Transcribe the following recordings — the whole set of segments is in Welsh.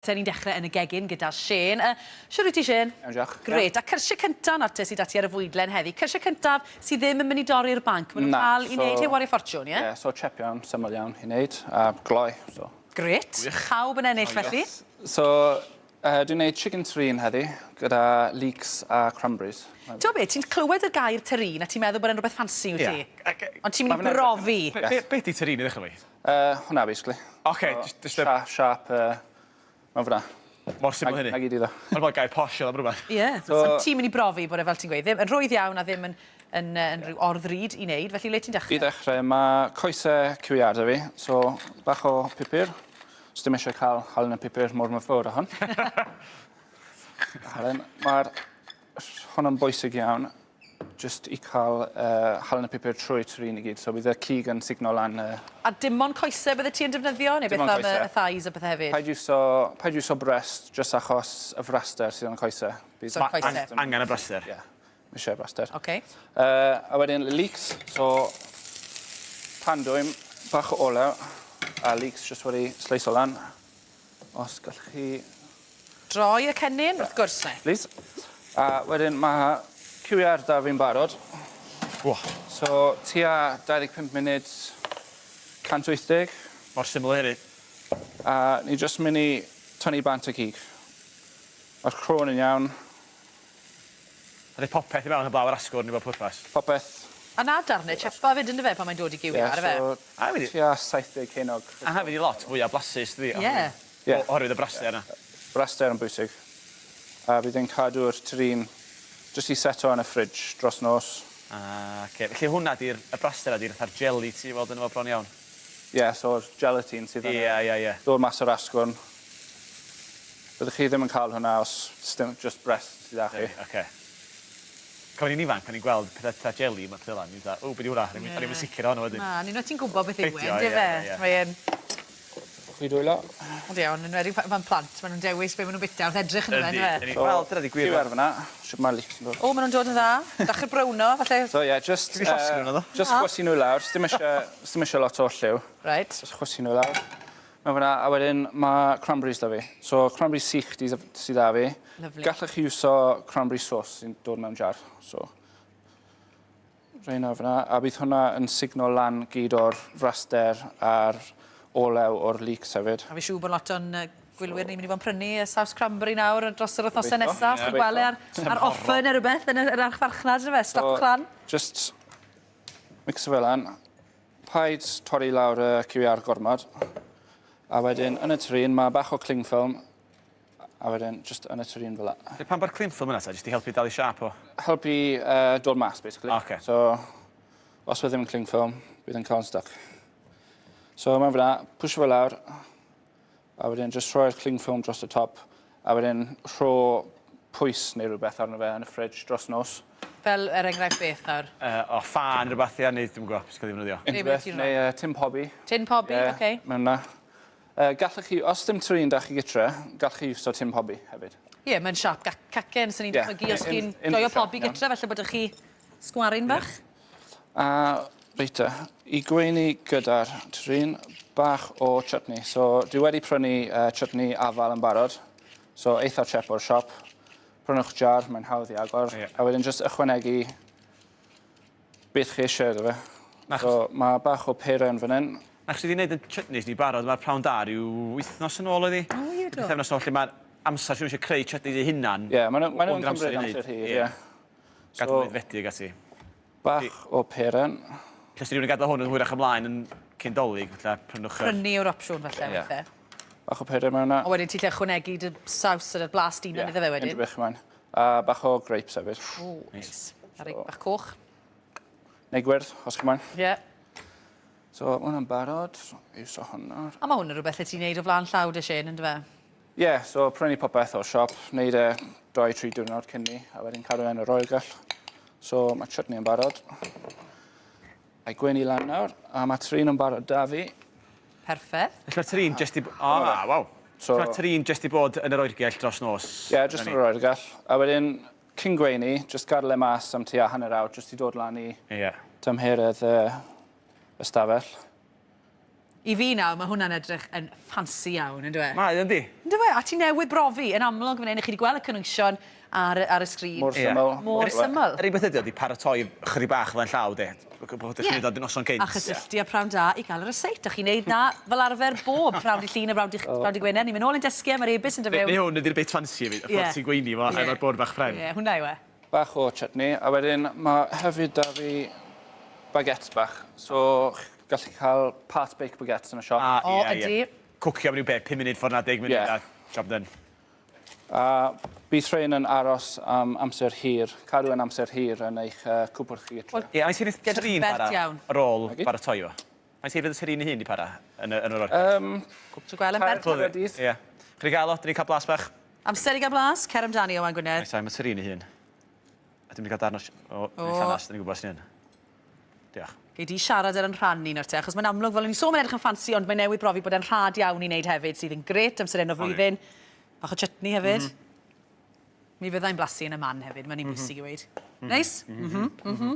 Te ni'n dechrau yn y gegin gyda Shane. Uh, Siwr wyt ti, Shane? Iawn, diolch. Gret. A cyrsiau cyntaf nawr te sydd 'da ti ar y fwydlen heddi. Cyrsiau cyntaf sydd ddim yn mynd i dorri'r banc. Maen nhw'n cael i wneud heb wario ffortiwn, ie? Ie, so chep iawn, syml iawn i wneud, a gloi, so. Gret. Pawb yn ennill, felly. So, dwi'n gwneud chicken terrine heddi, gyda leeks a cranberries. Ti'n gwybod be, ti'n clywed y gair terrine a ti'n meddwl bod e'n rhywbeth ffansi, wyt ti? Ie. Ond ti'n mynd i brofi. Be, be 'di terrine i ddechrau fi? Hwnna, basically. Oce, jyst jyst y... Siâp, mewn fan'na. Mor syml hynny. 'Na gyd iddo. Mae'n bod gair posh am rhywbeth. Ie. So ti'n mynd i brofi bod e fel ti'n gweud, ddim yn rhwydd iawn a ddim yn yn yn rhyw orddrud i wneud, felly le ti'n dechrau? I ddechrau, mae coesau cywiad 'da fi, so bach o pupur. Os dim eisiau cael halen y pupur mor myfywr â hwn. Halen. Mae'r hwn yn bwysig iawn jyst i cael halen y pupur trwy terrine i gyd, so bydd y cig yn sugno lan y... A dim ond coesau bydde ti yn defnyddio, neu beth am y thighs a pethau hefyd? Paid iwso, paid iwso breast, jyst achos y fraster sydd yn y coesau. Bydd... So coesau. Angen y braster. Ie, yeah, mae eisiau braster. Okay. A wedyn leeks, so pan dwym, bach o olew, a leeks jyst wedi sleiso lan. Os gallwch chi... Droi y cennin, wrth gwrs ne. Plîs. A wedyn ma' cywiar 'da fi'n barod. Ww. So tua 25 munud, 180. Mor syml â hynny. A ni jyst myn' i tynnu bant y cig. Ma'r croen yn iawn. A rhoi popeth i mewn heblaw yr asgwrn i bob pwrpas. Popeth. A 'na darne chepa 'fyd yndyfe pan mae'n dod i giwia ar yfe? Ie, so tua 70 ceiniog. A hefyd i lot fwya blasus dydi? Ie. Ie. Oherwydd y braster 'na. Braster yn bwysig. A bydd e'n cadw'r terrine jyst i seto yn y fridge dros nos. Ah oce. Felly hwnna 'di'r y braster 'na 'di'r fatha'r jelly ti weld yno fo bron iawn? Ie, so'r gelatine sydd yn y... Ie, ie, ie. ...dod mas o'r asgwrn. Byddwch chi ddim yn cael hwnna os sdim jyst breast sydd 'da chi. Oce. Pan o'n i'n ifanc pan o'n i'n gweld pethe fatha jeli ma' pethe fel 'a o'n i'n fatha ww be' 'di hwnna? O'n i'm o'n i'm yn sicir ohono wedyn. Na, on' unwaith ti'n gwbo beth yw e on'd yfe? Mae e'n... Chi dwylo. Odi on' enwedig pan pan plant ma' nw'n dewis be' ma' nw'n bita wrth edrych arno fe on'd yfe? Yndi wel dyna 'di gwir... Cyw iâr fyn 'na. Shwd ma' leeks yn dod. O ma' nw'n dod yn dda. Dechre browno falle. So ie jyst Ti 'di llosgi nw naddo? Jyst chwysu nw lawr. Sdim isie sdim isie lot o lliw. Reit. Jyst chwysu nw lawr. Mae fyna, a wedyn ma' cranberries 'da fi. So cranberries sych 'di sy 'da fi. Lyfli. Gallech chi iwso cranberry sauce sy'n dod mewn jar. So rheina fyna, a bydd hwnna yn sugno lan gyd o'r fraster a'r olew o'r leeks hefyd. A fi siŵr bod lot o'n gwylwyr ni'n mynd i fod yn prynu y saws cranberry nawr dros yr wythnosau nesaf. Os chi'n gweld e ar, ar offer neu rhywbeth yn yr archfarchnad, yfe? Stoc lan. Just mixo fe lan. Paid torri lawr y cywiar gormod. A wedyn yn y terrine ma' bach o cling film a wedyn jyst yn y terrine fel 'a. Felly pam bo'r cling film yna ta? Jyst i helpu dal i siâp o? Helpu yy dod mas basically. Oce. So os bydd ddim yn cling film bydd yn cael yn stuck. So mewn fan 'na, pwsio fe lawr a wedyn jyst rhoi'r cling film dros y top a wedyn rho pwys neu rhywbeth arno fe yn y fridge dros nos. Fel er enghraifft beth nawr? Yy o ffan rhywbeth ia neu dwi'm yn gwbo be' sy ca'l 'i ddefnyddio. Neu beth ti'n rhoi? Neu yy tin pobi. Tin pobi, Ie, oce. mewn 'na. Yy gallech chi, os dim terrine 'da chi gytre, gallech chi iwso tin pobi hefyd. Ie, mae'n siâp cacen, swn i'n dychmygu os chi'n joio pobi gytre, falle bod 'da chi sgwaryn bach. A reit te, i gweini gyda'r terrine, bach o chutney. So dwi wedi prynu chutney afal yn barod, so eitha chep o'r siop. Prynwch jar, mae'n hawdd i agor. A wedyn jyst ychwanegu beth chi eisiau iddo fe. So mae bach o peren fan hyn. Na, chos dwi 'di neud y chutneys ni barod, ma'r prawn da ryw wythnos yn ôl oedd hi? O ie do. Pythefnos yn ôl lle ma'r amser rhywun eisiau creu chutneys ei hunan. Ie, ma' nhw, ma' nhw'n cymryd amser hir, ie. Gadw nhw'n aeddfedu ag ati. Bach o peren. Lle os 'di rhywun yn gadael hwn yn hwyrach ymlaen yn cyn Dolig, falle prynwch yr... Prynu yw'r opsiwn falle weithe. Bach o peren mewn 'na. A wedyn ti'n lle ychwanegu dy saws a dy blas dy hunan iddo fe wedyn. Ie, unrhyw beth chi moyn. A bach o grapes hefyd. O, neis. A rei bach coch. Neu gwyrdd, os chi moyn. Ie. So, ma' hwnna'n barod. Iwso hwn nawr. A ma' hwn yn rhywbeth lle ti'n neud o flaen llaw de Shane, yndyfe? Ie, yeah, so prynu popeth o'r siop, neud e 2-3 diwrnod cyn ni, a wedyn cadw e yn yr oergell. So mae chutney yn barod. A'i gweini lan nawr, a mae terrine yn barod da fi. Perffaith. Felly mae'r terrine jyst i... O, oh, waw. So, mae'r terrine jyst i bod yn yr oergell dros nos. Ie, yeah, jyst yn yr oergell. A wedyn, cyn gweini, jyst gadael e mas am tua hanner awr, jyst i dod lan i yeah. tymheredd y ystafell. I fi nawr, mae hwnna'n edrych yn ffansi iawn, yn dyw e? Mae, yndi? Yn dyw e? A ti newydd brofi, yn amlwg fan hyn, chi wedi gweld y cynhwysion ar, ar y sgrin. Mor syml. Mor syml. Yr unig beth ydi, ydi paratoi chydig bach o flaen llaw, de. Bod chi'n neud o noson cynt. A chysylltu â Prawn Da i gael y ryseit. A chi'n neud 'na fel arfer bob prawn dy Llun a prawn dy prawn dy Gwener. Ni'n mynd nôl i'n dysgu am yr ebys yn dy fyw. Neu hwn ydi'r bit ffansi hefyd, y ffordd ti'n gweini fo efo'r bwrdd bach pren. Ie, hwnna yw e. Bach o chutney, a wedyn mae hefyd 'da fi baguettes bach. So, gallu cael part baked baguettes yn y siop. Ah, O, ie, ie. ydi. Cwcio am ryw be, 5 munud ffordd na 10 munud Ie. a job done. A bydd rhain yn aros am amser hir, cadw yn amser hir yn eich cwpwrdd chi gytre. Ie, a mae'n sôn Edrych terrine bert para iawn. ar ôl Nagi. baratoi fo. Mae'n sôn fydd y terrine ei hun di para yn y, yn yr oergell. Ti'n gweld yn bert? Tair dydd. Ie. Chi 'di gael o? Dyn ni'n cael blas bach? Amser i gael blas, cer amdani Owain Gwynedd. Reit, mae terrine ei hun. A dwi'n mynd i gael darn o... O, o. llanast, dyn ni'n gwybod sy'n hyn. Diolch. Gei di siarad ar yn rhan ni nawr te, achos mae'n amlwg fel o'n i'n sôn mae'n edrych yn ffansi, ond mae newydd brofi bod e'n rhad iawn i wneud hefyd, sydd yn grêt amser hyn o flwyddyn. Bach o chutney hefyd. Mi fyddai'n blasu yn y man hefyd, mae'n un bwysig i weud. Neis? Mhm, mhm.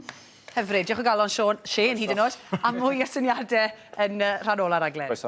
Hyfryd. Diolch o galon, Siôn, Shane hyd yn oed, am mwy o syniadau yn rhan ola'r raglen. Croeso.